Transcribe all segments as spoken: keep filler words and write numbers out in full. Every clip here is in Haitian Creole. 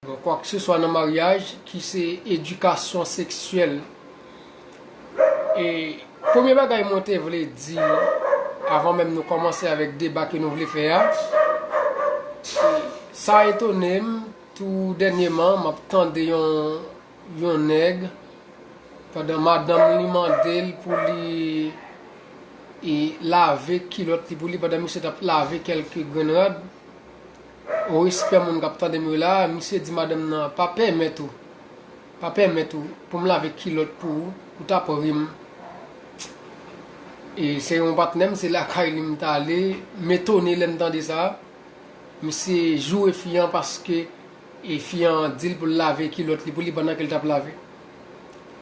Bon, kwakseswa nan maryaj ki se edikasyon seksyèl. E premye bagay mwen te vle di, avan menm nou kòmanse avèk deba ke nou vle fè a, sa etone m, tou dènyèman, m ap tande yon, yon nèg, pandan madanm li mande l pou li, e, lave kilòt li pou li, pandan misye t ap lave kèlke grenn rad. O respè moun k ap tande m yo la, misye di madanm nan, "Pa pèmèt ou, pa pèmèt ou pou m lave kilòt pou ou, ou t ap ri m." E se yon patnè m, se lakay li m t ale, m etone lè m tande sa. Misye joure fi an paske, e, fi an di l pou l lave kilòt li pou li pandan ke l t ap lave.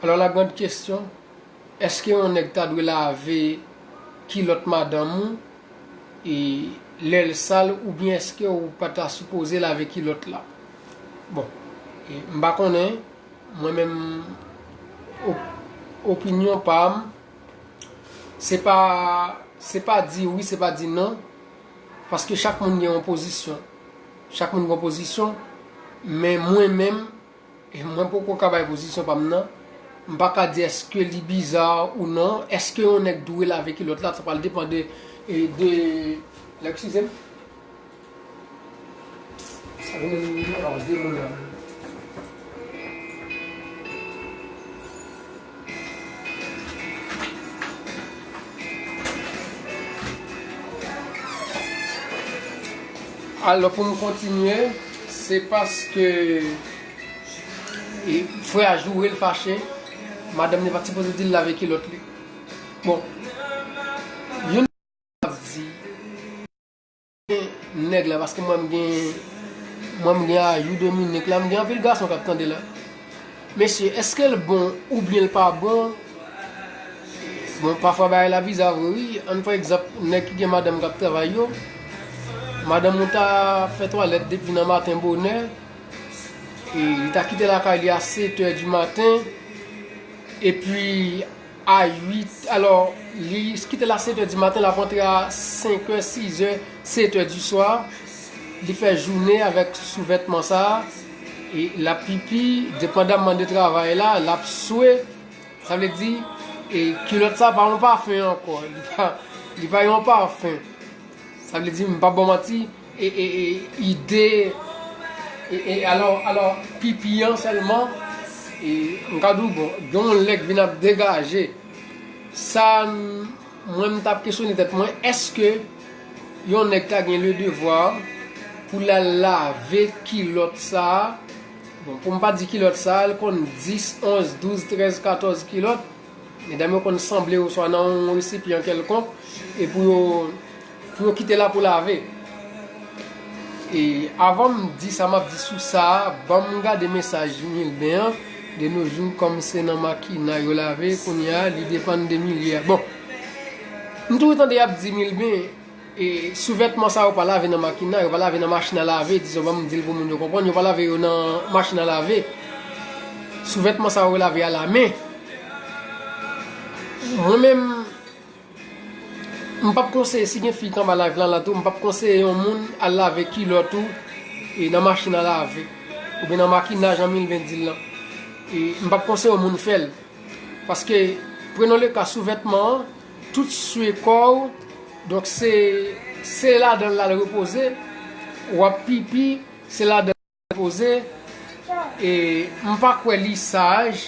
Alò, la grande question, èske yon nèg ta dwe lave kilòt madanm ou, e, lè l sal, oubyen èske ou pa ta sipoze lave kilòt la? Bon, e, m pa konnen, mwen menm, op-, opinyon pa m, se pa, se pa di wi, se pa di non, paske chak moun gen yon pozisyon. Chak moun gen yon pozisyon, men mwen menm, e mwen poko ka bay pozisyon pa m nan. M pa ka di èske li biza ou non, èske yon nèg dwe lave kilòt la, sa pral depann de, e, de, eskize m. Sa vin nan de moun nan. Alò, pou m kontinye, se paske, e, frè a joure l fache, madanm li pa t sipoze di l lave kilòt li. Bon, youn ap di, nèg la, paske mwen m gen, mwen m gen Ayou Dominik la, m gen anpil gason k ap tande la. Mesye, èske l bon oubyen l pa bon? Bon, pafwa bagay la biza vre, wi. Ann pran egzanp, nèg ki gen madanm k ap travay yo. Madanm ou ta fè twalèt depi nan maten bonè, e li ta kite lakay li a sèt è di maten, epi a uit, alò, li kite l a sèt è di maten, l ap rantre a senk è, sis è, sèt è di swa. Li fè jounen avèk souvètman sa a, e l ap pipi, depandamman de travay la, l ap swe. Sa vle di, e, kilòt sa pa yon pafen ankò. Li pa, li pa yon pafen. Sa vle di, m p ap ba w manti, e, e, e, ide, e, e, alò, alò, pipi an sèlman, e, m ka di w, bon, gen yon lè k vin ap degaje. Sa, mwen, m t ap kesyone tèt mwen, èske yon nèg ta gen le devwa pou l al lave kilòt sa a? Bon, pou m pa di kilòt sa a, l konn dis, onz, douz, trèz, katòz kilòt. Medam yo konn sanble oswa nan yon resipyan kèlkonk, e pou yo, pou yo kite la pou lave. E avan m di sa m ap di sou sa a, ban m gade mesaj Milben an. De nos jours, kòm se nan makina yo lave, kounye a, li depann de milye a. Bon, m toujou tande y ap di Milben, e, souvètman sa yo pa lave nan makina, yo pa lave nan machin a lave, dizon, ban m di l pou moun yo konprann, yo pa lave yo nan machin a lave. Souvètman sa yo lave alamen. Mwen menm, m p ap konseye, si gen fi k anba live la, la tou, m p ap konseye yon moun al lave kilòt ou e nan machin a lave, oubyen nan makina, jan Milben di l lan. E m p ap konseye yon moun fè l. Paske, prenons le cas, souvètman an, tout swe kò w, donk se, se ladan l al repoze, w ap pipi, se ladan l al repoze, e m pa kwè li saj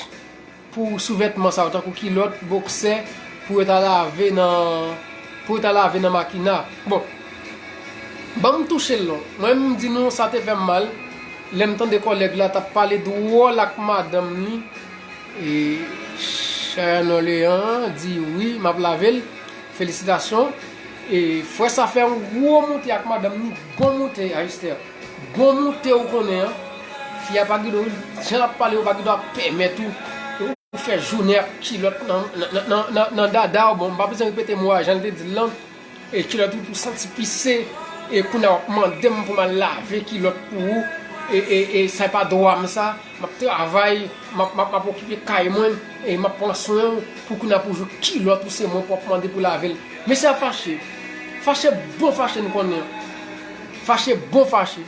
pou souvètman sa yo, tankou kilòt, boksè, pou yo ta lave nan, pou yo ta lave nan makina. Bon, ban m touche l non. Mwen, m di nou, sa te fè m mal, lè m tande kòlèg la t ap pale dwòl ak madanm ni, e, Chayann Orleans di, wi, m ap lave l. Felisitasyon. E frè sa fè yon gwo moute ak madanm ni, gwo moute, Esther. Gwo moute ou konnen an. Fi a pa gen dwa, jan l ap pale, ou pa gen dwa pèmèt ou, ou fè jounen ak kilòt nan, nan, nan, nan, nan, nan dada w. Bon, m pa bezwen repete mo a, jan l te di l lan. E kilòt ou tou santi pise, e kounye a w ap mande m pou m al lave kilòt pou ou, e, e, e sa pa dwa m sa, m ap travay, m ap, m ap, m ap okipe kay mwen, e m ap pran swen w, pou kounye a pou jou kilòt ou se mwen pou w ap mande pou lave l. Mesye a fache, fache bon fache n konnen an, fache bon fache.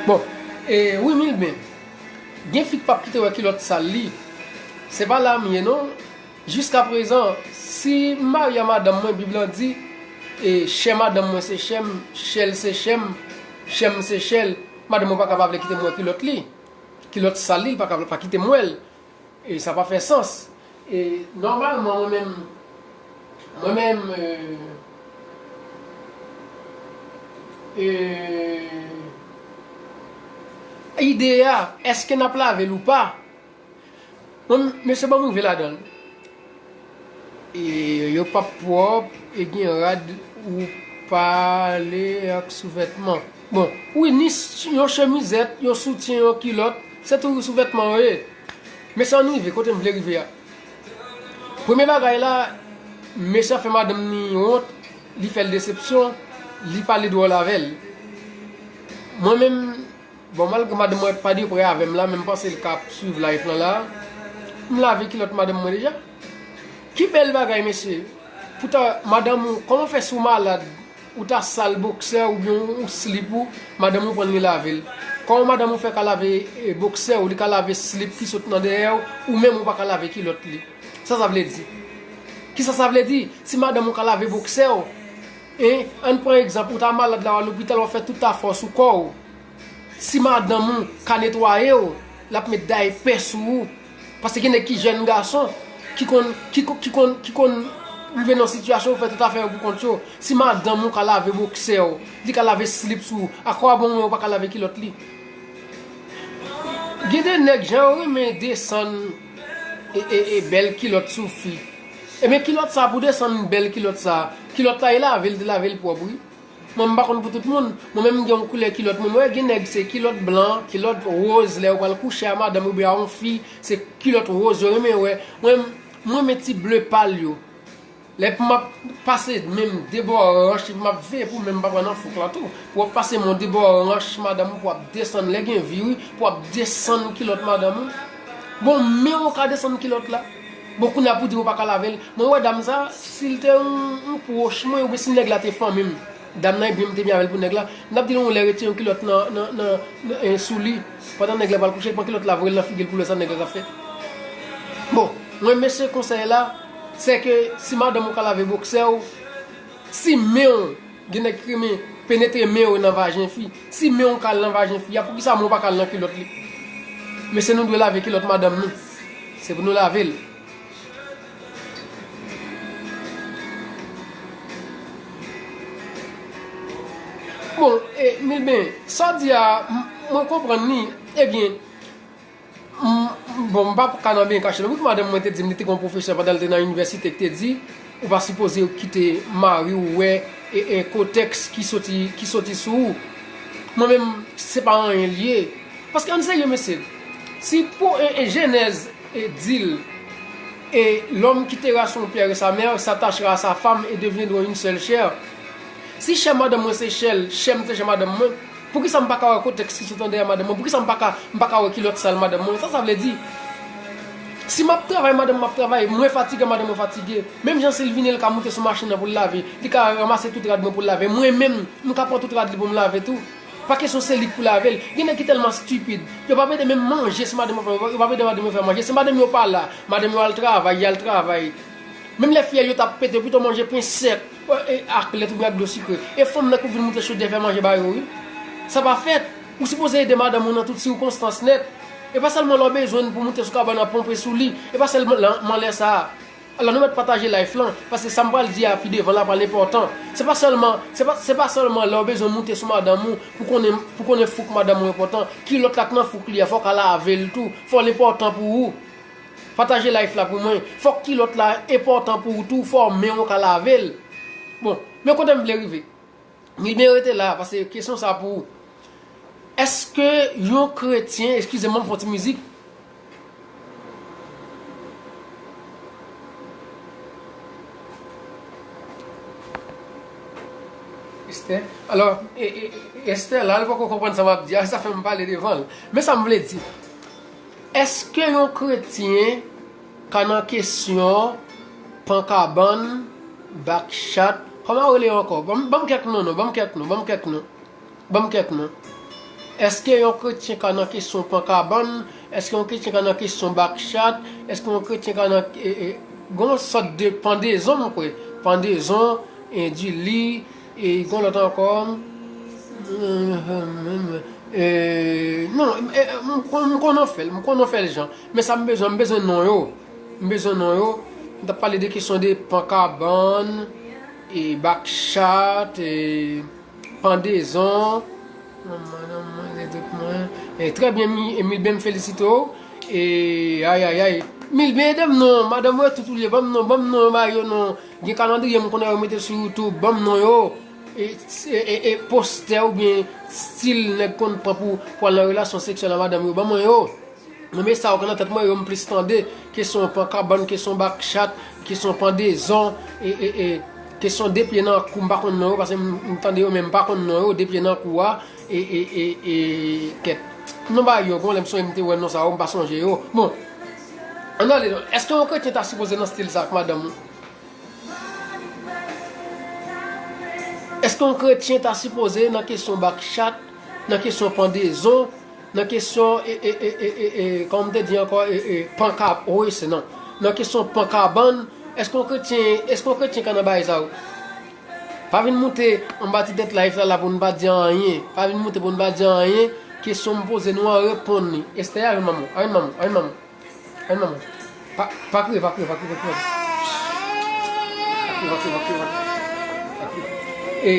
Bon, e, wi, Milben. Gen fi k p ap kite wè kilòt sal li. Se pa la m ye non. Jiskaprezan, si m marye a madanm mwen, Bib lan di, e, chè madanm mwen se chè m, chè l se chè m, chè m se chè l, madanm mwen pa ka pa vle kite m wè kilòt li. Kilòt sal li, li pa ka pa kite m wè l. E sa pa fè sans. E nòmalman, mwen menm, mwen menm, e, e, ide a, èske n ap lave l ou pa? Mwen, mesye, ban m rive ladan l. E yo p ap pwòp, e gen rad ou pale ak souvètman. Bon, wi, ni s-, yon chemizèt, yon soutyen, yon kilòt, se tou souvètman yo ye. Mesye, ann rive kote m vle rive a. Premye bagay la, mesye a fè madanm ni wont, li fè l desepsyon, li pale dwòl avè l. Mwen menm, bon, malgre madanm mwen pa de prè avè m la, men m panse l ka ap swiv live lan la, m lave kilòt madanm mwen deja. Ki bèl bagay, mesye! Poutan, madanm ou, kòman w fè si w malad, ou ta sal boksè oubyen yon slip ou, madanm ou pran l li lave l. Kòman madanm ou fè ka lave, e, boksè ou, li ka lave slip ki sot nan dèyè w, ou menm ou pa ka lave kilòt li? Sa sa vle di? Kisa sa vle di? Si madanm ou ka lave boksè w, en, ann pran egzanp, ou ta malad la, w al lopital, w ap fè tout ta fòs ou kò w. Si madanm ou ka netwaye w, l ap met daypè sou ou. Paske gen nèg ki jèn gason, ki konn, ki konn, ki konn, ki konn rive nan sitiyasyon pou fè tout afè yo pou kont yo. Si madanm ou ka lave boksè w, li ka lave slip sou ou, akwabon ou pa ka lave kilòt li? Gen de nèg, jan yo renmen desann e, e, e bèl kilòt sou fi. Ebyen, kilòt sa pou desann bèl kilòt sa. Kilòt la, e lave l, te lave l pwòp, wi. Mwen, m pa konn pou tout moun. Mwen menm, m gen yon koulè kilòt mwen. Mwen wè gen nèg, se kilòt blan, kilòt woz, lè yo pral kouche a madanm oubyen a yon fi, se kilòt woz yo renmen wè. Mwen, mwen renmen ti ble pal yo. Lè pou m ap pase men m debò ranch, pou m ap veye pou men m pa pran nan fouk lan tou. Pou w ap pase men w debò ranch madanm ou, pou w ap desann, lè gen viri, pou w ap desann kilòt madanm ou. Bon, men w ka desann kilòt la. Bon, kounye a pou di w pa ka lave l. Mwen wè dam sa, si l te yon, yon pwòch mwen, oubyen si nèg la te fanmi m, dam nan, ebyen m te byen avè l pou nèg la, m t ap di l yon lè retire yon kilòt nan, nan, nan, nan, eh, sou li. Pandan nèg la pral kouche, l pran kilòt la voye l nan figi l pou l wè sa nèg la t ap fè. Bon, mwen, mesye, konsèy la, se ke si madanm ou ka lave boksè w, si men w, gen nèg ki renmen penetre men yo nan vajen fi, si men w ka al nan vajen fi a, poukisa men w pa ka al nan kilòt li? Mesye, nou dwe lave kilòt madanm nou. Se pou nou lave l. Bon, e, Milben, sa w di a, m-, mwen konprann li. Ebyen, m-, m-, Bon, m pa ka nan byen kache non. Wi, madanm mwen te di m, li te gen yon pwofesè pandan l te nan inivèsite ki te di, ou pa sipoze kite mari w wè e, e kotèks ki soti, ki soti sou ou. Mwen menm, se pa anyen l ye. Paske ann serye, mesye, si pou e, e Jenèz e di l, et l'homme quittera son père et sa mère, s'attachera à sa femme et deviendront une seule chair. Si chè madanm mwen se chè l, chè m se chè madanm mwen, poukisa m pa ka wè kotèks ki sot anndan madanm mwen? Poukisa m pa ka, m pa ka wè kilòt sal madanm mwen? Sa sa vle di? Si m ap travay, madanm mwen ap travay, mwen fatige, madanm mwen fatige. Menm jan si l vini, l ka moute sou machin nan pou l lave, li ka ranmase tout rad mwen pou l lave. Mwen menm, m ka pran tout rad li pou m lave tou. Pa kesyon se li k pou lave l. Gen nèg ki tèlman stipid, yo p ap ede menm manje si madanm yo fè, yo p ap ede madanm yo fè manje. Si madanm yo pa la, madanm yo al travay, y al travay. Menm lè fyèl yo t ap pete, yo pito manje pen sèk, e, ak lèt oubyen ak dlo sikre. E fanm nan k pou vin moute chodyè fè manje ba yo, wi. Sa pa fèt. Ou sipoze ede madanm ou nan tout sikonstans nèt. E pa sèlman lè w bezwen l pou moute sou kabann nan ponpe sou li. E pa sèlman lè sa a. Alò, nou mèt pataje live lan, paske sa m pral di a pi devan la pral enpòtan. Se pa sèlman, se pa, se pa sèlman lè w bezwen moute sou madanm ou pou konnen, pou konnen fouk madanm ou enpòtan. Kilòt la k nan fouk li a, fò w ka lave l tou. Fò l enpòtan pou ou. Pataje live la pou mwen. Fòk kilòt la enpòtan pou ou tou, fò men w ka lave l. Bon, men kote m vle rive. Milben, rete la, paske kesyon sa pou ou. Èske yon kretyen, eskize m, m fè yon ti mizik. Esther. Alò, e, e, e, Esther la, li poko konprann sa m ap di a, sa fè m pale devan l. Men sa m vle di. Èske yon kretyen ka nan kesyon pan kabann, bak chat, kòman yo rele yo ankò? Ban m, ban m kèk non, non, ban m kèk non, ban m kèk non. Ban m kèk non. Èske yon kretyen ka nan kesyon pan kabann? Èske yon kretyen ka nan kesyon bak chat? Èske yon kretyen ka nan, e, e, gon sòt de pandezon, m kwè. Pandezon, endili, e gon lòt ankò. E, non, e, m, m konn, m konn fè l, m konn fè l jan. Men sa m bezwen, m bezwen non yo. M bezwen non yo. M t ap pale de kesyon de pan kabann, e bak chat, e pandezon. Manman, manman, se tout mwen. E, trè byen, Mi-, e, Milben, m felisite w. E, ay, ay, ay. Milben, ede m non. Madanm mwen, tout ou ye. Ban m non, ban m non, ba yo non. Gen kalandriye m konnen yo mete sou YouTube. Ban m non yo. E, e, e, e postè oubyen stil nèg konn pran pou, pou al nan relasyon seksyèl ak madanm yo. Ban mwen yo. Non, men sa yo k nan tèt mwen yo, m plis tande kesyon pan kabann, kesyon bak chat, kesyon pandezon, e, e, e, kesyon de pye nan kou, m pa konn non yo, paske m, m tande yo, men m pa konn non yo, de pye nan kou a, e, e, e, e, kèt. Non ba yo, bon, lè m sonje m te wè non sa yo, m pa sonje yo. Bon, ann ale non. Èske yon kretyen ta sipoze nan stil sa ak madanm ou? Èske yon kretyen ta sipoze nan kesyon bak chat, nan kesyon pandezon, nan kesyon, e, e, e, e, e, e, kòman m te di ankò, e, e, pan kab-, wi, se non. Nan kesyon pan kabann, èske yon kretyen, èske yon kretyen ka nan bagay sa yo? Pa vin moute anba ti tèt live la, la pou n pa di anyen. Pa vin moute pou n pa di anyen. Kesyon m poze nou an, reponn li. Esther, a vin manman, a vin manman, a vin manman. Ay, manman. Pa, pa kriye, pa kriye, pa kriye, pa kriye. Pa kriye, pa kriye, pa kriye, pa kriye. Pa kriye. E,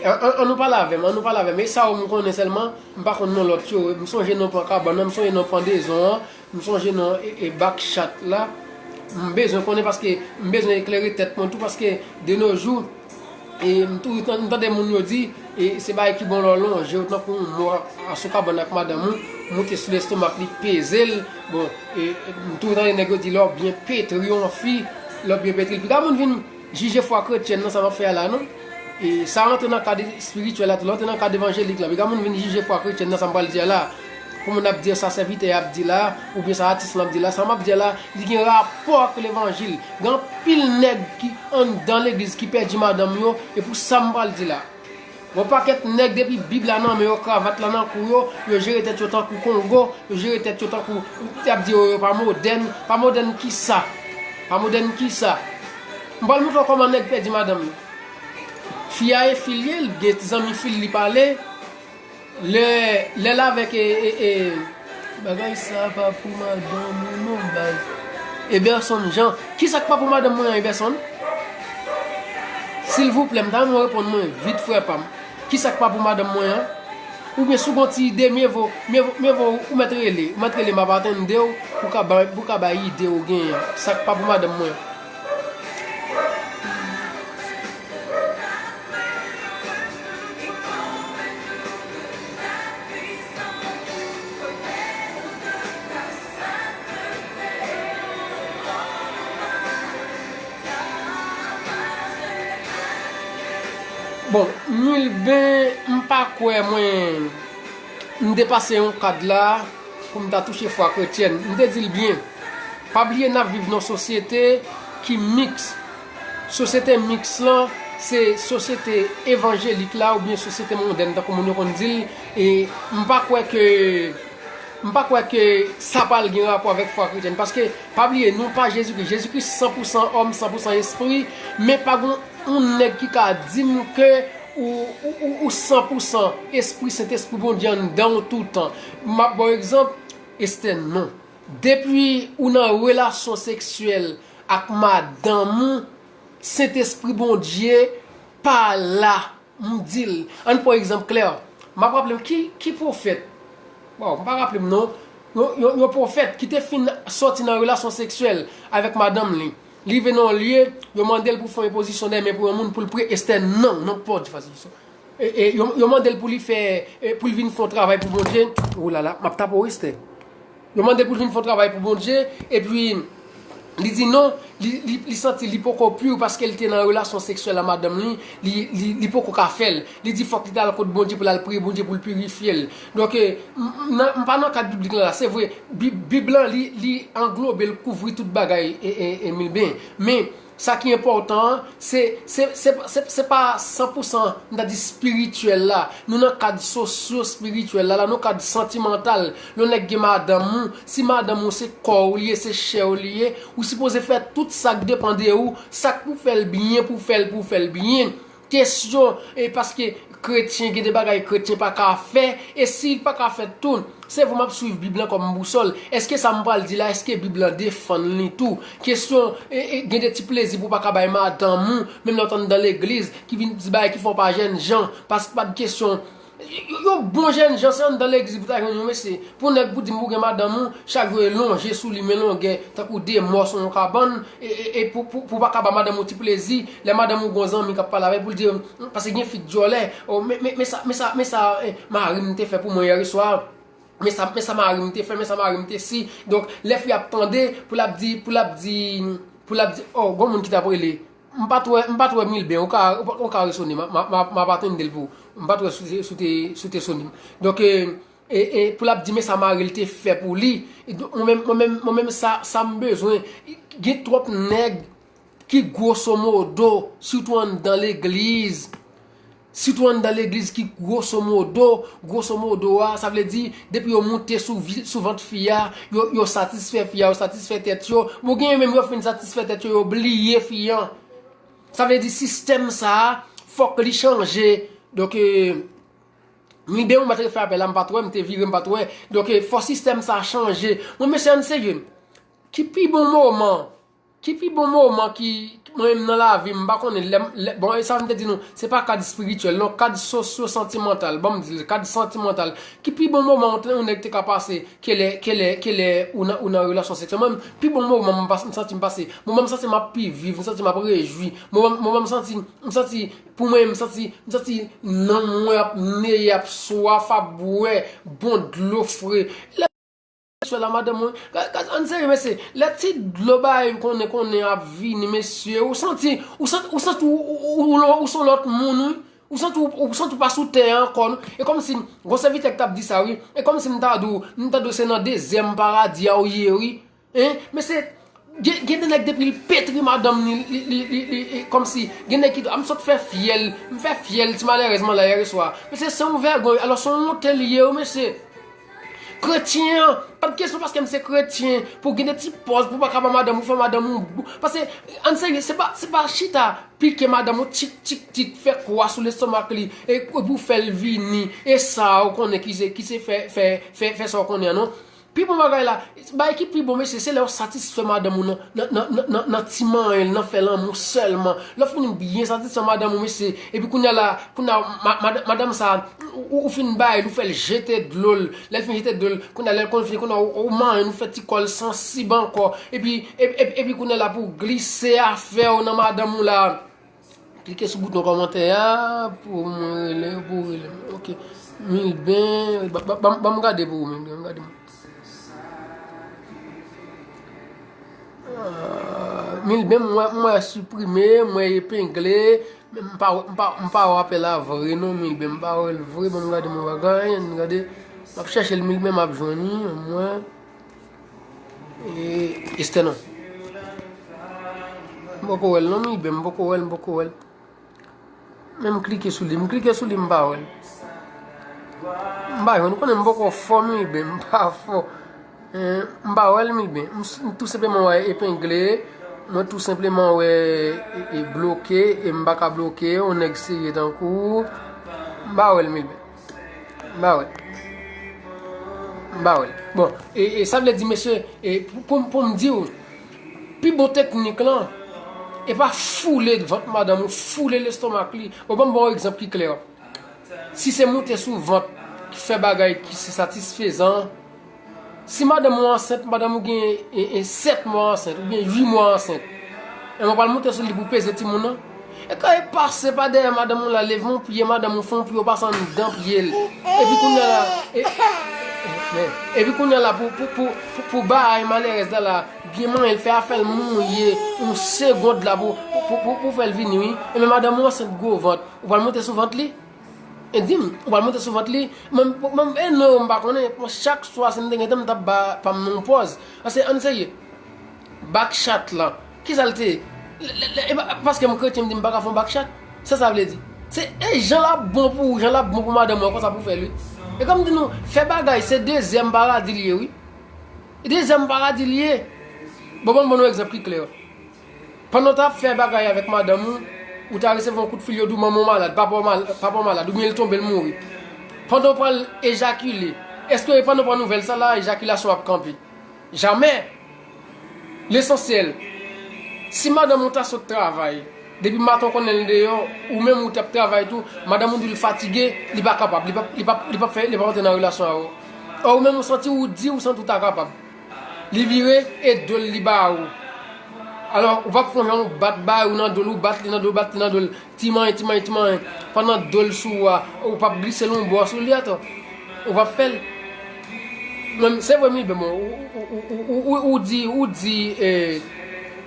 an, an, an nou pale avè m, an nou pale avè m. E sa yo m konnen sèlman, m pa konn non lòt yo. M sonje non pan kabann nan, m sonje non pandezon an, m sonje non e, e bak chat la. M bezwen konnen paske m bezwen eklere tèt mwen tou paske de nos jours, E m toujou tan-, m tande moun yo di, e se bagay ki bon lè w lonje w tankou yon mò asou kabann ak madanm ou, moute sou lestomak li, peze l. Bon, e m toujou tande nèg yo di lè w byen petri yon fi, lè w byen petri l. Piga moun vin jije fwa kretyèn nan sa m ap fè a la, non. E sa rantre nan kad espirityèl la tou, l rantre nan kad evanjelik la. Piga moun vin jije fwa kretyèn nan sa m pral di a la. Pou moun ap di sa sèvitè a ap di la, oubyen sa atis lan ap di la, sa m ap di a la, li gen rapò ak levanjil. Gen anpil nèg ki anndan legliz ki pèdi madanm yo, e pou sa m pral di la. Gon pakèt nèg depi bib la nan men yo, kravat la nan kou yo, yo jere tèt yo tankou Kongo, yo jere tèt yo tankou, y ap di yo, yo pa modèn, pa modèn kisa? Pa modèn kisa? M pral montre w kòman nèg pèdi madanm yo. Fi a e fi l ye, l gen zanmi fi l li pale, Lè, lè l avèk, e, e, e, bagay sa pa pou madanm ou non, baz. Eberson Jean. Kisa k pa pou madanm mwen an, Eberson? Silvouplè, m ta renmen w reponn mwen vit, frè pa m. Kisa k pa pou madanm mwen an? Oubyen si w gen yon ti ide, mye vo, mye vo, mye vo ou mèt rele, ou mèt rele, m ap atann de w pou ka bay, pou ka bay ide ou genyen an. Sa k pa pou madanm mwen. Bon, Milben, m pa kwè mwen, m depase yon kad la pou m ta touche fwa kretyèn. M te di l byen, pa bliye n ap viv nan yon sosyete ki miks. Sosyete miks lan, se sosyete evanjelik la oubyen sosyete mondèn, tankou moun yo konn di l. E m pa kwè ke, m pa kwè ke sa pral gen rapò avèk fwa kretyèn. Paske, pa bliye, nou pa Jezikri. Jezikri san pou san òm, san pou san espri, men pa gen yon nèg ki ka di m ke ou, ou, ou, ou san pou san espri, Sentespri Bondye anndan w toutan. M ap ba w egzanp, Estè, non. Depi ou nan relasyon seksyèl ak madanm ou, Sentespri Bondye pa la. M di l, ann pran egzanp klè. M ap raple m ki, ki pwofèt. Bon, m pa raple m non. Yon, yon, yon pwofèt ki te fin sòti nan relasyon seksyèl avèk madanm li. Li rive nan yon lye, yo mande l pou fè yon enpozisyon de men pou yon moun pou l priye. Estè, non, non, pa di fasil sa. E, e, yo, yo mande l pou li fè, e, pou l vin fè yon travay pou Bondye. Oulala, m ap tape w, Estè. Yo mande l pou l vin fè yon travay pou Bondye, epi li di non, li, li, li santi li poko pi paske l te nan relasyon seksyèl ak madanm li, li, li, li poko ka fè l. Li di fòk li t al kot Bondye pou l al priye Bondye pou l pirifye l. Donk, e, m, m, nan, m pa nan kad biblik lan la, se vre, Bib, Bib lan, li, li anglobe, l kouvri tout bagay, e, e, e, Milben. Men, sa ki enpòtan an, se, se, se, se, se pa san pou san, m ta di, espirityèl la. Nou nan kad sosyo-espirityèl la, la, nou kad santimantal. Lè yon nèg gen madanm ou, si madanm ou se kò w li ye, se chè w li ye, ou sipoze fè tout sa k depann de ou, sa k pou fè l byen, pou fè l, pou fè l byen. Kesyon, e paske kretyen, gen de bagay kretyen pa ka fè, e si l pa ka fè tou, se vre m ap swiv Bib lan kòm bousòl. Èske sa m pral di la, èske Bib lan defann li tou? Kesyon, e, e, gen de ti plezi pou w pa ka bay madanm ou, menm lè w t anndan legliz, ki vin di bagay ki fè w pa jènjan, paske pa t kesyon. Yo, yo bon jènjan, se anndan legliz pou ta jwenn yo, mesye. Pou nèg pou di m ou gen madanm ou, chak jou e lonje sou li, men longè, tankou de mò sou yon kabann, e, e, e pou, pou, pou w pa ka ba madanm ou ti plezi, lè madanm ou gon zanmi k ap pale avè l, pou l di, "Mm, paske gen fi k dyòlè, oh, men, men, men sa, men sa, men sa, eh, mari m te fè pou mwen yè swa, men sa, men sa mari m te fè, men sa mari m te si." Donk, lè fi ap tande, pou l ap di, pou l ap di, pou l ap di, oh, gon moun ki t ap rele, m pa t wè, m pa t wè Milben, ou ka, ou ka, ou ka resone, m a, m a, m a, m ap atann de l pou, m pa t wè si w te, si w te, si w te sone m. Donk, eh, e, e pou l ap di, men sa mari l te fè pou li. E donk, mwen menm, mwen menm, mwen menm, sa, sa m bezwen. Gen twòp nèg ki gwoso modo, sitou anndan legliz. Sitou anndan legliz ki gwoso modo, gwoso modo a, sa vle di, depi yo moute sou vi-, sou vant fi a, yo, yo satisfè fi a, yo satisfè tèt yo. Bon, genyen menm yo fin satisfè tèt yo, yo bliye fi an. Sa vle di, sistèm sa a, fòk li chanje. Donk, eh, Milben, ou mèt refè apèl la, m pa t wè, m te vire, m pa t wè. Donk, eh, fò sistèm sa a chanje. Bon, mesye, ann serye. Ki pi bon moman, ki pi bon moman ki, mwen menm nan lavi m, m pa konnen, lè, lè, bon, e sa m te di nou, se pa kad espirityèl, non, kad sosyo-santimantal, ban m di l, kad santimantal. Ki pi bon moman yon, yon nèg te ka pase, ke lè, ke lè, ke lè ou nan, ou nan relasyon seksyèl. Mwen, pi bon moman m pas-, m santi m pase, moman m santi m ap pi viv, m santi m ap rejwi, moman, moman m santi, m santi, pou mwen, m santi, m santi nanm mwen ap neye, ap swaf, ap bwè bon dlo fre. Lè sou la, madanm mwen, ka-, ka-, ann serye, mesye, lè ti dlo bay konnen, konnen ap vini, mesye, ou santi, ou santi, ou santi ou, ou, ou, ou, ou se yon lòt moun, wi. Ou santi ou, ou santi ou pa sou tè a ankò, non. E kòmsi, gon sèvitè k t ap di sa, wi. E kòmsi m ta di w, m ta di w se nan dezyèm paradi a ou ye, wi. Hein? Men se, gen, gen de nèg depi l petri madanm li, li, li, li, li, li, kòmsi, gen nèg ki di, a m sot fè fyèl, m fè fyèl ti malèrèz m la yè swa. Men se, se yon vègòy, alò se yon wonte li ye, wi, mesye. Kretyen an, pa t kesyon paske m se kretyen, pou gen de ti pòz, pou pa ka ba madanm ou, fè madanm ou, paske, ann serye, se pa, se pa chita, pike madanm ou, tik, tik, tik, fè kwa sou lestomak li, e, e pou fè l vini, e sa, ou konnen ki se, ki se fè, fè, fè, fè sa ou konnen an, non. Pi bon bagay la, bagay ki pi bon, mesye, se lè w satisfè madanm ou nan, nan, nan, nan, nan, nan ti manyen l, nan fè lanmou sèlman. Lè w fin byen satisfè madanm ou, mesye, epi kounye a la, kounye a, ma-, mad-, madanm sa, ou, ou, ou fin ba l, ou fè l jete dlo l. Lè l fin jete dlo l, kounye a, lè l konn fini, kounye a, ou, ou manyen l, ou fè ti kò l sansib ankò. Epi, epi, epi, epi kounye a la, pou w glise afè w nan madanm ou la. Klike sou bouton kòmantè a pou mwen rele, pou w rele m. Ok. Milben, ba, ba, ba, ban m gade pou ou, Milben, ban m gade. Ah, Milben, m wè, m wè siprime, m wè epengle, men m pa, m pa, m pa wè apèl la vre non, Milben, m pa wè l vre, ban m gade m bagay, ann gade. M ap chèche l, Milben, m ap jwenn li, mwen. E, Estè non. M poko wè l non, Milben, m poko wè l, m poko wè l. Men m klike sou li, m klike sou li, m pa wè l. M pa jwenn, ou konnen m poko fò, Milben, m pa fò. Eh, m pa wè l, Milben. M, m tou senpleman wè epengle, mwen tou senpleman wè e, e bloke, e m pa ka bloke, yon nèg serye tankou w. M pa wè l, Milben. M pa wè l. M pa wè l. Bon, e, e sa vle di, mesye, e pou, pou, pou m di w, pi bon teknik lan, e pa foule vant madanm ou, foule lestomak li. Bon, ban m ba w egzanp ki klè. Si se moute sou vant ki fè bagay ki se satisfezan, si madanm ou ansent, madanm ou gen e, e, sèt mwa ansent, oubyen uit mwa ansent, e mwen pral moute sou li pou peze timoun nan. E kan e pase pa dèyè madanm ou la, leve yon pye, madanm ou fè yon pye, ou pase anndan pye l. Epi kounye a la, e, men, epi kounye a la, pou, pou, pou, pou, pou bay malerèz la la, byen manyen l, fè afè l mouye, yon segond la pou, pou, pou, pou, pou fè l vini, wi. E men madanm ou ansent gwo vant, ou pral moute sou vant li? E di m, ou pral moute sou vant li? Mwen, mwen, e non, m pa konnen. Mwen, chak swa, si m te gen tan, m t ap ba pa m yon pòz. Paske, ann serye, back chat lan, ki sa l te ye? Lè, lè, lè, e pa, paske m kretyen, m di m pa ka fè yon back chat. Sa sa vle di? Se, e jan l ap bon pou ou, jan l ap bon pou madanm ou an, konsa pou w fè l, wi. E kòm m di nou, fè bagay, se dezyèm paradi l ye, wi. Dezyèm paradi l ye. Bon, ban m ba nou egzanp ki klè. Pandan w t ap fè bagay avèk madanm ou, ou ta resevwa yon kout fil, yo di w manman w malad, papa w mal-, papa w malad, oubyen l tonbe, l mouri. Pandan w pral ejakile, èske pandan w pran nouvèl sa la, ejakilasyon w ap kanpe? Jamè! Lesansyèl, si madanm ou ta sot travay, depi maten w konnen l deyò, ou menm ou t ap travay tou, madanm ou di l fatige, li pa kapab, li p ap, li p ap, li p ap fè, li p ap antre nan relasyon avè w. Ò, ou menm ou santi w di, ou santi w ta kapab. Li vire e do l li ba ou. Alò, ou p ap fè yon jan ou bat ba ou nan do l, ou bat li nan do l, bat li nan do l. Ti manyen, ti manyen, ti manyen. Pandan do l sou ou a, ou p ap glise l yon bò sou li atò. Ou p ap fè l. Men, se vre, Milben, bon, ou, ou, ou di, ou di, eh,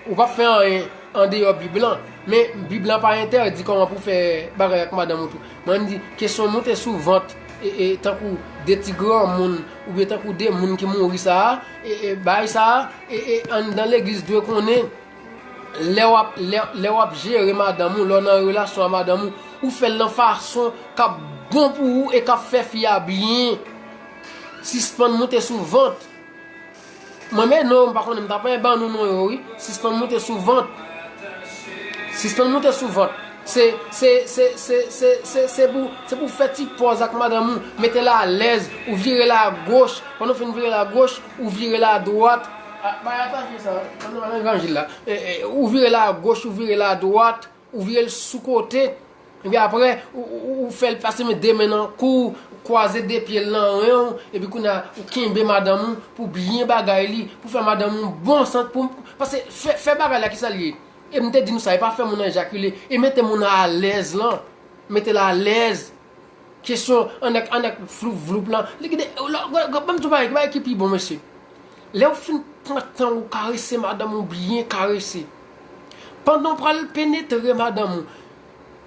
ou p ap fè anyen andeyò Bib lan. Men, Bib lan pa entèdi kòman pou fè bagay ak madanm ou tou. Mwen di, kesyon moute sou vant, e, e, tankou de ti granmoun, oubyen tankou de moun ki mouri sa a, e, e, bagay sa a, e, e, anndan legliz dwe konnen, lè w ap, lè, lè w ap jere madanm ou, lè w nan relasyon a madanm ou, ou fè l nan fason k ap bon pou ou e k ap fè fi a byen. Sispann moute sou vant. Mwen, men non, m pa konnen, m ta pran ban nou non yo, wi. Sispann moute sou vant. Sispann moute sou vant. Se, se, se, se, se, se, se pou, se pou fè ti pòz ak madanm ou, mete l alèz, ou vire l agoch. Pandan w fin vire l agoch, ou vire l adwat. A, bay atache sa, pandan w nan evanjil la. E, e, ou vire l agoch, ou vire l adwat, ou vire l sou kote. Epi apre, ou, ou, ou, ou fè l pase men de men nan kou, kwaze de pye l nan ren w, epi kounye a, ou kenbe madanm ou pou byen bagay li, pou fè madanm ou bon sant, pou, paske fè, fè bagay la, ki sa l ye? E m te di nou sa, e pa fè moun nan ejakile, e mete moun nan alèz lan. Mete l alèz. Kesyon annèk, annèk floup vloup lan. Li gen de, lò, gad, gad, ban m di w bagay, bagay ki pi bon, mesye. Lè w fin pran tan ou karese madanm ou byen karese. Pandan w pral penetre madanm ou,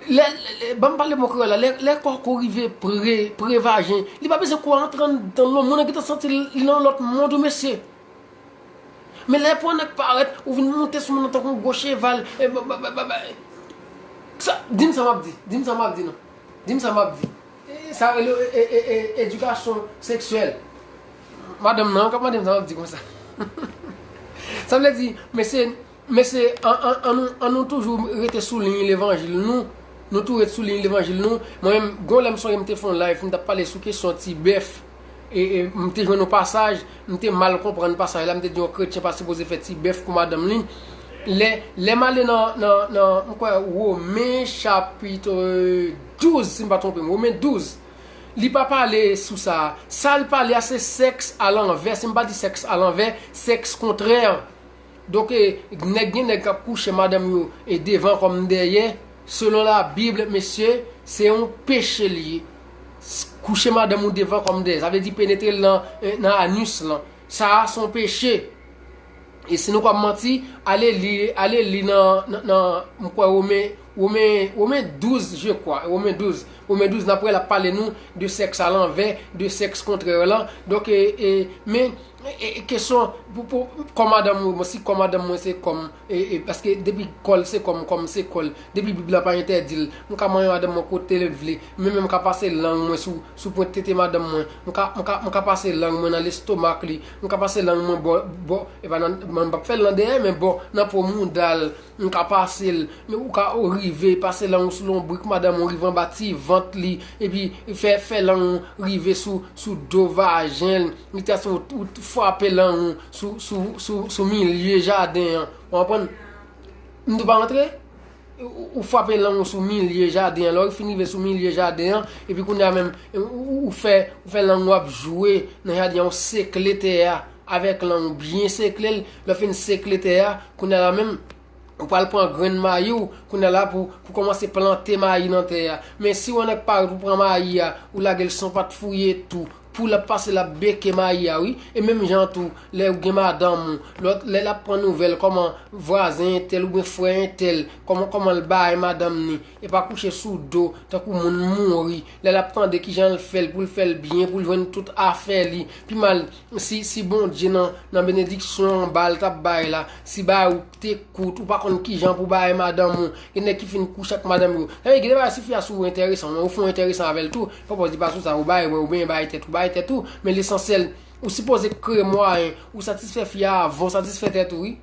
lè, lè, lè, ban m pale bon kreyòl la, lè, lè kòk ou rive pre, pre vajen, li pa bezwen kou antre anndan l non, moun nan gentan santi l, li nan lòt mond wi, mesye. Men lè pou annèk parèt, ou vin monte sou moun nan tankou yon gwo cheval. E, ba, ba, ba, ba, ba. Sa, di m sa m ap di, di m sa m ap di non. Di m sa m ap di. E, sa rele, e, e, e, e, edikasyon seksyèl. Madanm nan, k ap mande m sa m ap di konsa. Sa vle di, mesye, mesye, an, an, an nou, an nou toujou rete sou liy levanjil nou. Nou tou ret sou liy levanjil nou. Mwen menm, gon lè m sonje m te fè yon live, m t ap pale sou kesyon ti bèf. E, e, m te jwenn yon pasaj, m te mal konprann pasaj la, m te di yon kretyen pa sipoze fè ti bèf pou madanm li. Lè, lè m ale nan, nan, nan, m kwè, Women chapit douz, si m pa twonpe m, Women douz, li pa pale sou sa. Sa l pale a, se sèks alanvè, si m pa di sèks alanvè, sèks kontrè. Donk, e, nèg, gen nèg k ap kouche madanm yo, e, devan kòm dèyè, selon Labib, mesye, se yon peche li ye. S-, kouche madanm ou devan kòm dèyè, sa vle di penetre l nan, e, nan anis lan. Sa a se yon peche. E si nou kwè m manti, ale li, ale li nan, nan, nan, m kwè Women, Women, Women douz, je crois, Women douz. Women douz, n ap wè l ap pale nou de sèks alanvè, de sèks kontrè lan. Donk, e, e, men, e, e, kesyon, pou, pou, kò madanm ou, bon, si kò madanm mwen se kò m, e, e, paske depi kò l se kò m, kò m se kò l, depi Bib la pa entèdi l, m ka manyen madanm mwen kote l vle, men, men m ka pase lang mwen sou, sou pwent tete madanm mwen, m ka, m ka, m ka pase lang mwen nan lestomak li, m ka pase lang mwen bò, bò, e pa nan, mwen m p ap fè l nan dèyè, men bò, nan po mouda l, m ka pase l, men ou ka rive pase lang ou sou lonbrik madanm ou, rive anba ti vant li, epi fè, fè lang ou rive sou, sou do vajen l, li ta sou, ou frape lang ou sou, sou, sou, sou milye jaden an. Ou konprann? M tou pa antre? Ou, ou frape lang ou sou milye jaden an. Lè ou fin rive sou milye jaden an, epi kounye a menm, ou, ou, ou fè, ou fè lang ou ap jwe nan jaden an, ou sekle tè a avèk lang ou, byen sekle l. Lè w fin sekle tè a, kounye a la menm, ou pral pran grenn mayi w, kounye a la pou, pou kòmanse plante mayi nan tè a. Men si w wè nèg parèt ou pran mayi a, ou lage l san pat fouye tou, pou l ap pase l ap beke mayi a, wi. E menm jan tou, lè ou gen madanm ou, lòt, lè l ap pran nouvèl kòman vwazen entèl oubyen frè entèl, kòman, kòman l bay madanm ni, e pa kouche sou do, tankou moun mouri. Lè l ap tande kijan l fè l, pou l fè l byen, pou l jwenn tout afè li. Pi mal, si, si Bondye nan, nan benediksyon an ba l t ap bay la, si bagay ou te kout, ou pa konn kijan pou bay madanm ou. Gen nèg ki fin kouche ak madanm yo. Sa vle di, gen de bagay si fi a sou ou enteresan, men ou fè w enteresan avè l tou. Fò w di pa sou sa, ou bay mwen, oubyen bay tèt ou, bay tèt ou. Men lesansyèl, ou sipoze kreye mwayen, ou satisfè fi a avan w satisfè tèt ou, wi.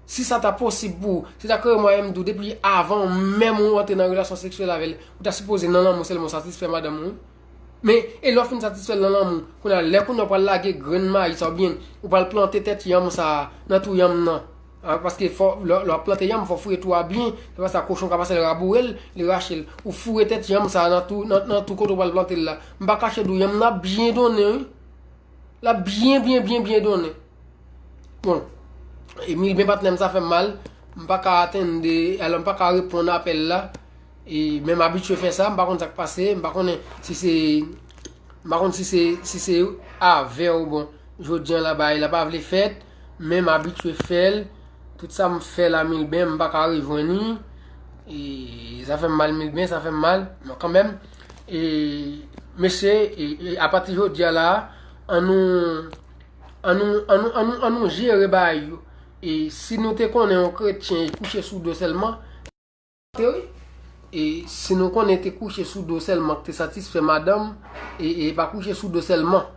Si sa ta posib pou ou, si ta kreye mwayen m di w depi avan menm ou antre nan relasyon seksyèl avè l, ou ta sipoze nan lanmou sèlman w satisfè madanm ou, wi. Men, e lè w fin satisfè l nan lanmou, kounye a, lè kounye a w pral lage grenn mayi sa oubyen ou pral plante tèt yanm sa a nan twou yanm nan. A, paske fò, lè, lè w ap plante yanm, fò w fouye twou a byen, se pa sa kochon ka pase l raboure l, li rache l. Ou foure tèt yanm sa a nan twou, nan, nan twou kote w pral plante l la. M pa kache di w, yanm nan ap byen donnen, wi. L ap byen, byen, byen, byen donnen. Bon, e Milben patnè m, sa fè m mal. M pa ka atende, alò m pa ka reponn apèl la. E, men m abitye fè sa, m pa konn sa k pase, m pa konnen si se, m pa konn si se, si se avè w, bon, jodi an la bagay la pa vle fèt, men m abitye fè l. Tout sa m fè la, Milben, m pa ka rejwenn li. E, sa fè m mal, Milben, sa fè m mal, men kanmenm, e, mesye, e, e, apati jodi a la, an nou, an nou, an nou, an nou, an nou jere bagay yo. E si nou te konnen yon kretyen kouche sou do sèlman, te wi. E si nou konnen te kouche sou do sèlman k te satisfè madanm, e, e pa kouche sou do sèlman.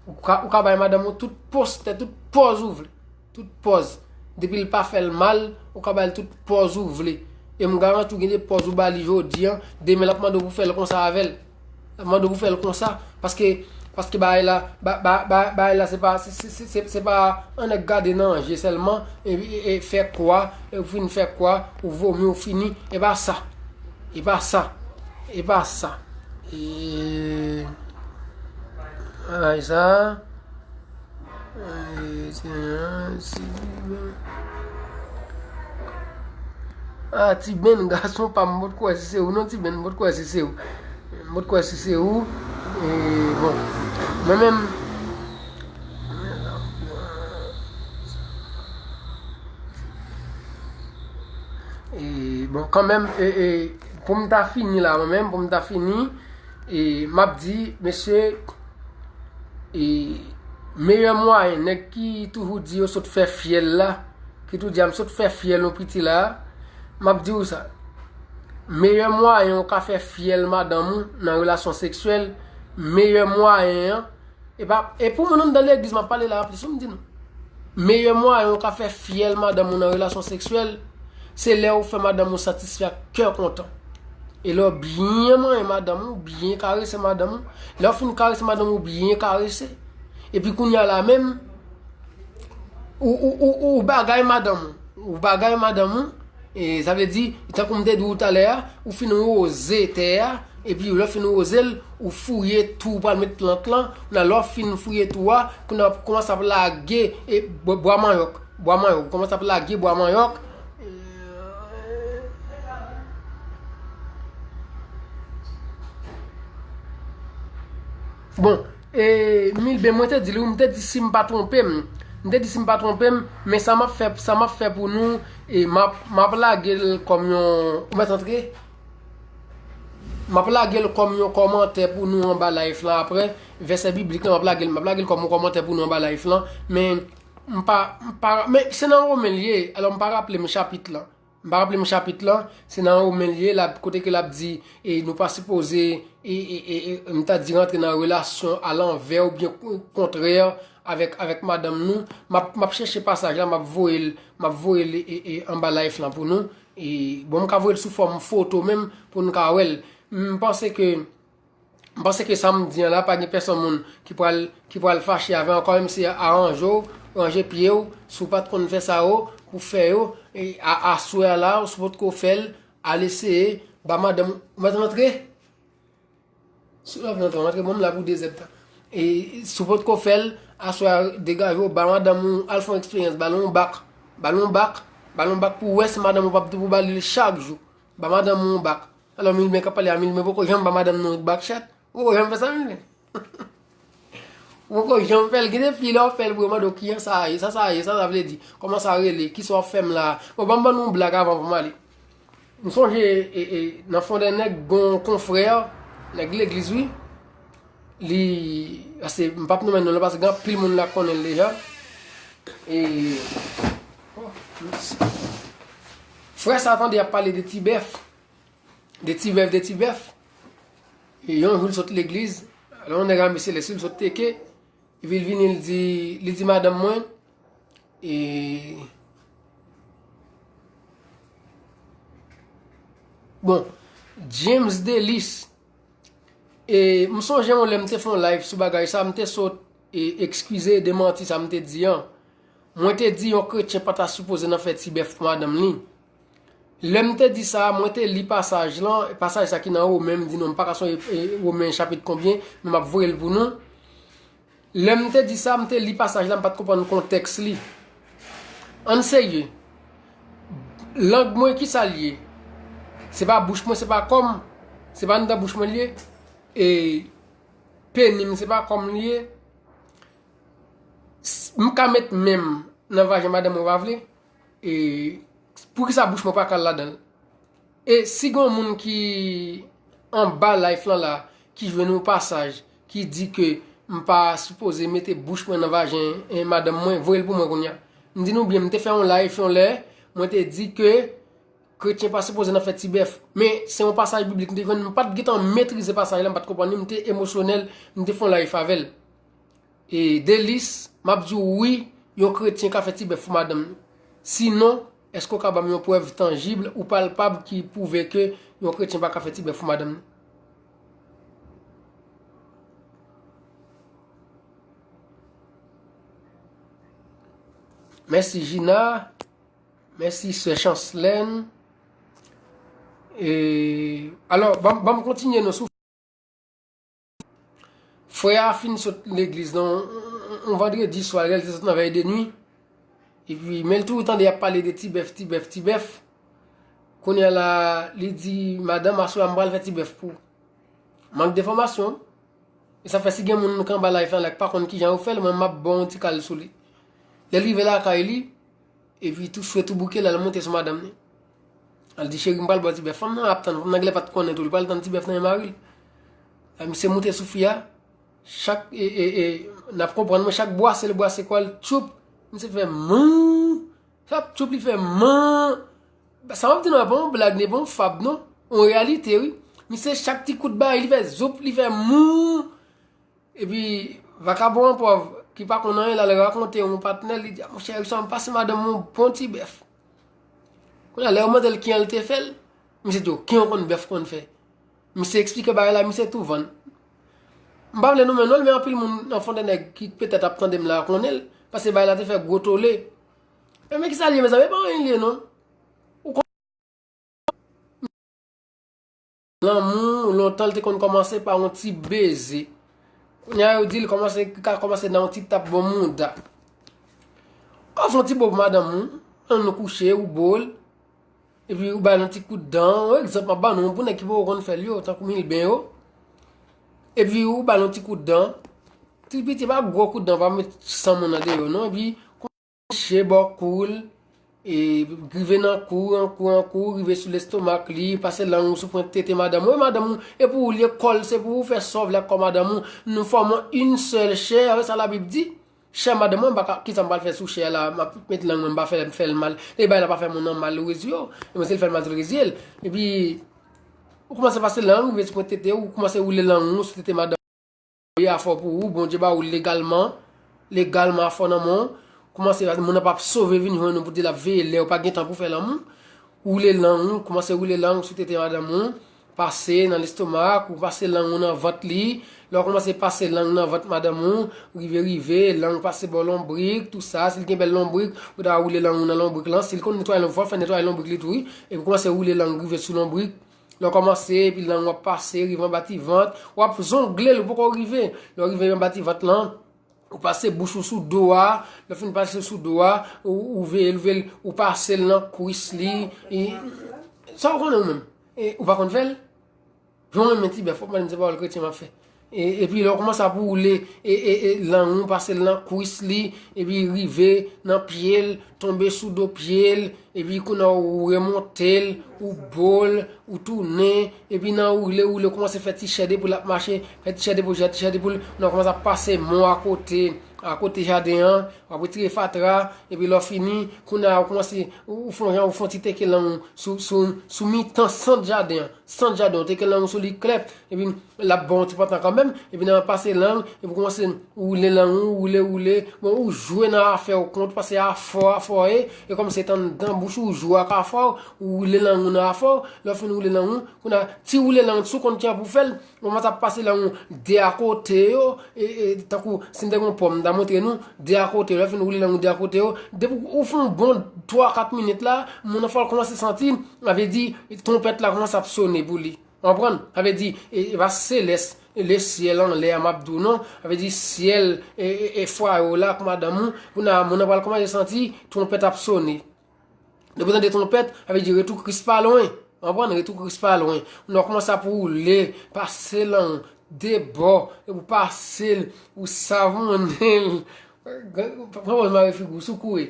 Ou ka, ou ka bay madanm ou tout pòz, tout pòz ou vle. Tout pòz. Depi l pa fè l mal, ou ka ba l tout pòz ou vle. E m garanti w gen de pòz ou ba li jodi an, demen l ap mande w pou fè l konsa avè l. L ap mande w pou fè l konsa. Paske, paske bagay la, ba, ba, ba, bagay la se pa, se, se, se, se, se pa annik gade nan je sèlman, e, e, e fè kwa, e ou fin fè kwa, ou vomi, ou fini. E pa sa. E pa sa. E pa sa. E, bagay sa. Ay, Senyè, si. Ah, Ti Ben, gason pa m, m pot kwè si se ou non, Ti Ben, m pot kwè si se ou. M pot kwè si se ou. E, bon, mwen menm. E, bon, kanmenm, e, e, pou m ta fini la, mwen menm, pou m ta fini, e, m ap di, mesye, e, meyè mwayen, nèg ki toujou di yo sot fè fyèl la, ki toujou di a m sot fè fyèl yon piti la, m ap di w sa. Meyè mwayen ou ka fè fyèl madanm ou nan relasyon seksyèl, meyè mwayen an, e pa, e pou moun anndan legliz m ap pale la anplis, wi, m di nou. Meyè mwayen ou ka fè fyèl madanm ou nan relasyon seksyèl, se lè ou fè madanm ou satisfè ak kè kontan. E lè w byen manyen madanm ou, byen karese madanm ou, lè w fin karese madanm ou, byen karese, Epi kounye a la menm, ou, ou, ou, ou bagay madanm ou. Ou bagay madanm ou. E sa vle di, tankou m te di w talè a, ou fin woze tè a, epi lè w fin woze l, ou fouye twou, ou pral met plant lan, kounye a lè w fin fouye twou a, kounye a w kòmanse ap lage e, bwa, bwa manyòk, bwa manyòk, ou kòmanse ap lage bwa manyòk. Bon, e, Milben, mwen te di li, m te di si m pa twonpe m, m te di si m pa twonpe m, men sa m ap fè, sa m ap fè pou nou, e m ap, m ap lage l kòm yon, ou mèt antre? M ap lage l kòm yon kòmantè pou nou anba live lan apre, vèsè biblik lan, m ap lage l, m ap lage l kòm yon kòmantè pou nou anba live lan, men m pa, m pa, men se nan Women l ye, alò m pa raple m chapit lan. M pa raple m chapit lan, se nan Women l ye, l ap, kote ke l ap di, e nou pa sipoze, e, e, e, e, m ta di rantre nan relasyon alanvè oubyen ko-, kontrè avèk, avèk madanm nou. M ap, m ap chèche pasaj la, m ap voye l, m ap voye l, e, e, anba live lan pou nou. E, bon, m ka voye l sou fòm foto menm pou nou ka wè l. M panse ke M panse ke sa m di an la, pa gen pèsonn moun ki pral, ki pral fache avè ankò, menm si aranje w, ranje pye w, si w pa t konn fè sa yo, pou fè yo, e a, aswè a la, si w potko fè l, al eseye, ba madanm ou, ou mèt rantre? Si w antre, antre, bon, m la pou de zèdtan. E si w potko fè l, aswè a, degaje w, ba madanm ou, al fè yon eksperyans, ba l yon bak, ba l yon bak, ba l yon bak pou w wè si madanm ou p ap di pou w ba li l chak jou, ba madanm ou yon bak. Alò, Milben k ap pale a, Milben poko janm ba madanm nou bak chat. Ou poko janm fè sa, Milben? Ou poko janm fè l. Gen de fi lè w fè l pou yo mande w kijan sa a ye, sa sa a ye, sa sa vle di, kòman sa rele, kisa w ap fè m la a? Bon, ban m ban nou yon blag avan pou m ale. M sonje, e, e, nan Fondènèg, gon konfrè, nèg legliz, wi. Li, pase m p ap nonmen non l, pase gen anpil moun la k konnen l deja. E, frè sa tande y ap pale de ti bèf. De ti bèf, de ti bèf. E yon jou l sot legliz, alò yon nèg a mesye lè sou l sot teke, epi l vini, l di, li di madanm mwen, e, bon, James Delis, e, m sonje yon lè m te fè yon live sou bagay sa, m te sot, e, ekskize e demanti sa m te di an. Mwen te di yon kretyen pa ta sipoze nan fè ti bèf pou madanm li. Lè m te di sa, mwen te li pasaj lan, pasaj sa ki nan Women, m di nou, m pa ka sonje, e, Women chapit konbyen, men m ap voye l pou nou. Lè m te di sa, m te li pasaj la, m pa t konprann kontèks li. Ann serye. Lang mwen, kisa l ye? Se pa bouch mwen, se pa kò m, se pa anndan bouch mwen l ye. E peni m, se pa kò m l ye. S-, m ka met men m nan vajen madanm mwen pa vle? E poukisa bouch mwen pa ka al ladan l? E si gen yon moun ki anba live lan la, ki jwenn yon pasaj, ki di ke m pa sipoze mete bouch mwen nan vajen, e, madanm mwen, voye l pou mwen kounye a. M di nou byen, m te fè yon live yon lè, mwen te di ke kretyen pa sipoze nan fè ti bèf. Men se yon pasaj biblik m te jwenn, m pa t gentan metrize pasaj la, m pa t konprann li, m te emosyonèl, m te fè yon live avè l. E Delis, m ap di w wi, yon kretyen ka fè ti bèf pou madanm li. Sinon, èske w ka ban m yon prèv tanjib ou palpab ki pwouve ke yon kretyen pa ka fè ti bèf pou madanm li? Mèsi Gina. Mèsi sè Chancelène. E, alò, ban m, ban m kontinye non sou. Frè a fin sot legliz nan yon, yon vandredi swa, lè l te sot nan vèy de nwi. Epi, men l toujou tande y ap pale de ti bèf, ti bèf, ti bèf. Kounye a la, li di, madanm, aswè a m pral fè ti bèf pou ou. Mank de fòmasyon. E sa fè si gen moun ki anba live lan la ki pa konn kijan yo fè l, mwen m ap ba w yon ti kal sou li. Lè l rive lakay li, epi tou swe tou bouke, l al monte sou madanm li. Al di, cheri, m pral ba w ti bèf. Fanm nan ap tann, fanm nan genlè pa t konnen tou, li pral tann ti bèf nan men mari l. Misye moute sou fi a, chak, e, e, e, n ap konprann mwen, chak bwase l bwase kò l, tchoup, misye fè man, chak tchoup li fè man. Sa m ap di nou an pa yon blag, li pa yon fab non, yon reyalite wi. Misye chak ti kout bay, li fè zoup, li fè mou. Epi, vakabon an pòv, ki pa konn anyen, l al rakonte yon patnè, li di, a monchè, Ericson, m pase madanm mwen yon bon ti bèf. Kounye a, lè yo mande l kijan l te fè l, misye di yo, kijan w konn bèf konn fè? Misye eksplike bagay la, misye tou vann. M pa vle nonmen non l, men anpil moun nan Fondènèg ki petèt ap tande m la konnen l, paske bagay la te fè gwo tole. E men kisa l ye, mezanmi? E pa anyen l ye non. Ou konn lanmou, lontan l te konn kòmanse pa yon ti beze. Kounye a yo di l kòmanse, ka kòmanse nan yon ti tap bò mouda. Ou ka fè yon ti bo pou madanm ou, ann nou kouche, ou bo l. Epi ou ba l yon ti kout dan, yon egzanp m ap ba nou, pou nèg ki poko konn fè l yo, tankou milben yo. Epi ou ba l yon ti kout dan. Ti piti pa gwo kout dan, pa met san moun nan deyò non. Epi kouche bò kou l, e rive nan kou, an kou, an kou, rive sou lestomak li, pase lang ou sou pwent tete madanm ou. E madanm ou, e pou ou l ye, kò l, se pou ou fè sa w vle ak kò madanm ou. Nou fòme yon sèl chè, sa Labib di. Chè madanm mwen, m pa ka, kisa m pral fè sou chè la, m ap met lang mwen, m pa fè, fè l mal. E bagay la pa fè moun nan mal, ou reziye w. E mwen, se l fè l mal, se l reziye l. Epi, ou kòmanse pase lang, ou vin sou pwent tete, ou kòmanse woule lang ou sou tete madanm. E afè w pou ou, Bondye ba ou legalman, legalman afè w nan men w. Kòmanse, moun nan p ap sove vin jwenn ou pou di l ap veye lè ou pa gen tan pou fè lanmou. Woule lang ou, kòmanse woule lang ou sou tete madanm ou, pase nan lestomak, ou pase lang ou nan vant li. Lè w kòmanse pase lang nan vant madanm ou, rive, rive, lang pase bò lonbrik, tou sa. Si l gen bèl lonbrik, ou ta woule lang ou nan lonbrik lan. Si l konn netwaye lonbrik, fò l fè netwaye lonbrik li tou, wi. Epi kòmanse woule lang rive sou lonbrik. Lè w kòmanse, epi lang w ap pase, rive anba ti vant. W ap zongle l, ou poko rive. Lè w rive anba ti vant lan, ou pase bouch ou sou do a, lè w fin pase sou do a, ou, ou veye l, ou veye l, ou pase l nan kwis li. E, sa ou konnen ou menm? E, ou pa konn fè l? Jan w renmen ti bèf, fòk mwen di se pawòl kretyen m ap fè. E, epi lè w kòmanse ap woule, e, e, e, lang ou pase l nan kwis li, epi rive nan pye l, tonbe sou do pye l, epi kounye a ou remonte l, ou bo l, ou tounen, epi nan woule, woule, kòmanse fè ti chè de poul ap mache, fè ti chè de poul, ti chè de poul, nan kòmanse ap pase men w akote, akote jaden an, w ap retire fatra, epi lè w fini, kounye a ou kòmanse, ou, ou fè yon jan, ou fè yon ti teke lang ou sou, sou, sou mitan sant jaden an, sant jaden an, ou teke lang ou sou li klèp, epi l ap ba w yon ti pantan kanmenm, epi nan pase lang, epi kòmanse woule lang ou, woule, woule. Bon, ou jwe nan afè w kont, paske afè w, afè w ye, e kòm se t anndan bouch ou, ou jwe ak afè w, ou woule lang ou nan afè w, lè w fin woule lang ou, kounye a, ti woule lang, si w konn kijan pou w fè l, kòmanse ap pase lang ou de akote yo, e, e, tankou si m te gen yon pòm, m ta montre nou, de akote yo, lè w fin woule lang ou de akote yo, depi ou fè yon bon twa, kat minit la, moun nan fò l kòmanse santi, sa vle di, twonpèt la kòmanse ap sone pou li. Ou konprann? Sa vle di, e, e pa selès, le syèl anlè a m ap di w non. Sa vle di syèl, e, e, e fwaye w la ak madanm ou. Kounye a, moun nan pral kòmanse santi twonpèt ap sone. Depi w tande twonpèt, sa vle di retou Kris pa lwen. Ou konprann? Retou Kris pa lwen. Moun nan kòmanse ap woule, pase lang, de bò, epi w pase l, ou savonnen l. Pran pòz mare figi w, si w kouri.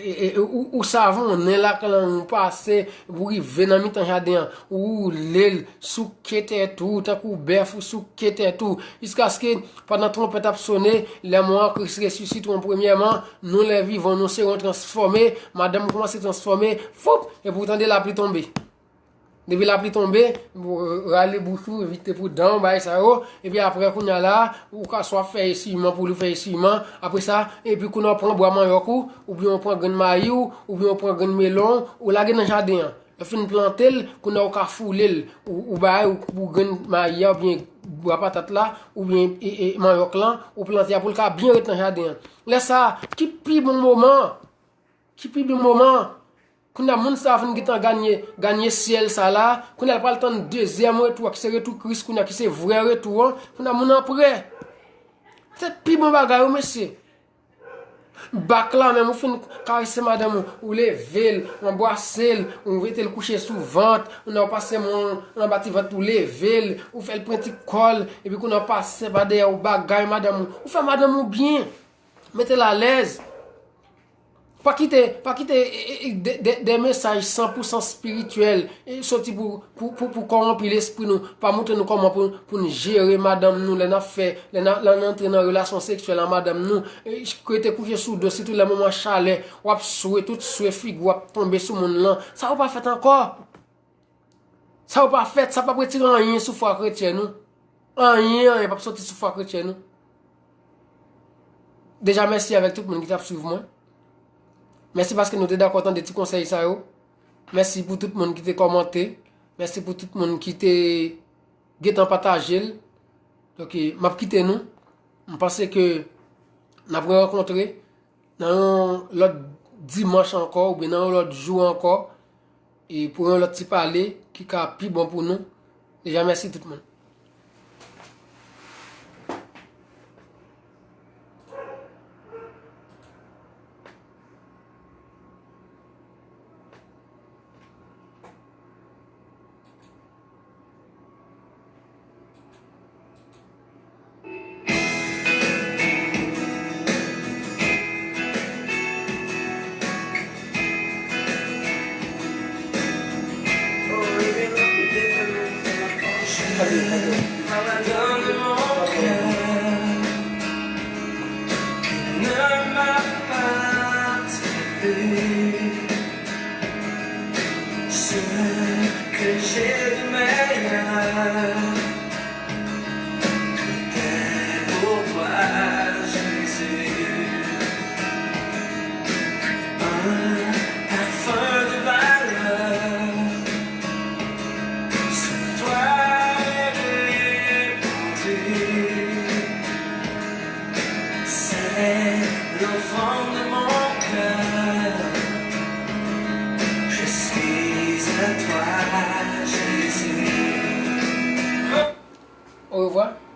E, e, e, ou, ou savonnen l ak lang ou pase, epi w rive nan mitan jaden an, ou woule l, souke tèt ou, tankou bèf ou souke tèt ou, jiskaske pandan twonpèt ap sone, les morts en Christ ressusciteront premièrement, nous les vivants, nous serons transformés, madanm ou kòmanse transfòme, foup, epi w tande lapli tonbe. Depi lapli tonbe, rale bouch ou, evite pou dan w, bagay sa yo. Epi apre, kounye a la, ou ka swa fè esiyman pou li, fè esiyman. Apre sa, epi kounye a w pran bwa manyòk ou, oubyen w pran grenn mayi w, oubyen w pran grenn melon, ou lage nan jaden an. Lè w fin plante l, kounye a w ka foule l, ou, ou bay, ou, ou grenn mayi a, oubyen bwa patat la, oubyen, e, e, manyòk lan, ou plante a pou l ka byen ret nan jaden an. Lè sa a, ki pi bon moman? Ki pi bon moman? Kounye a moun sa a fin gentan ganye, ganye syèl sa la. Kounye a l pral tann dezyèm retou a, ki se retou Kris, kounye a ki se vrè retou an. Kounye a moun an prè. Se pi bon bagay wi, mesye. Bak la menm, ou fin karese madanm ou, ou leve l, ou anbwase l, ou mete l kouche sou vant, ou nan pase men w anba ti vant, ou leve l, ou fè l pran ti kò l, epi kounye a w pase pa dèyè, ou bagay madanm ou. Ou fè madanm ou byen. Mete l alèz. Pa kite, pa kite, e, e, e, de, de, de mesaj san pou san espirityèl, e, soti pou, pou, pou, pou kòwonpi lespri nou, pa montre nou kòman pou, pou n jere madanm nou, lè n ap fè, lè n a, lè n antre nan relasyon seksyèl a madanm nou, e, rete kouche sou do, sitou lè moman chalè, w ap swe, tout swe figi w ap tonbe sou moun lan. Sa yo pa fèt ankò. Sa yo pa fèt, sa p ap retire anyen sou fwa kretyèn ou. Anyen, anyen p ap soti sou fwa kretyèn ou. Deja, mèsi avèk tout moun ki t ap swiv mwen. Mèsi paske nou te dakò tande ti konsèy sa yo. Mèsi pou tout moun ki te kòmante. Mèsi pou tout moun ki te gentan pataje l. Donk, m ap kite nou. M panse ke n ap rerankontre nan yon lòt dimanch ankò, oubyen nan yon lòt jou ankò, e pou yon lòt ti pale ki ka pi bon pou nou. Deja, mèsi tout moun. Ce que j'ai de meilleur, tout est pour toi, Jésus. Un parfum de valeur sur toi est répandu. C'est l'enfant de mon cœur. Je suis à toi, Jésus. Orevwa.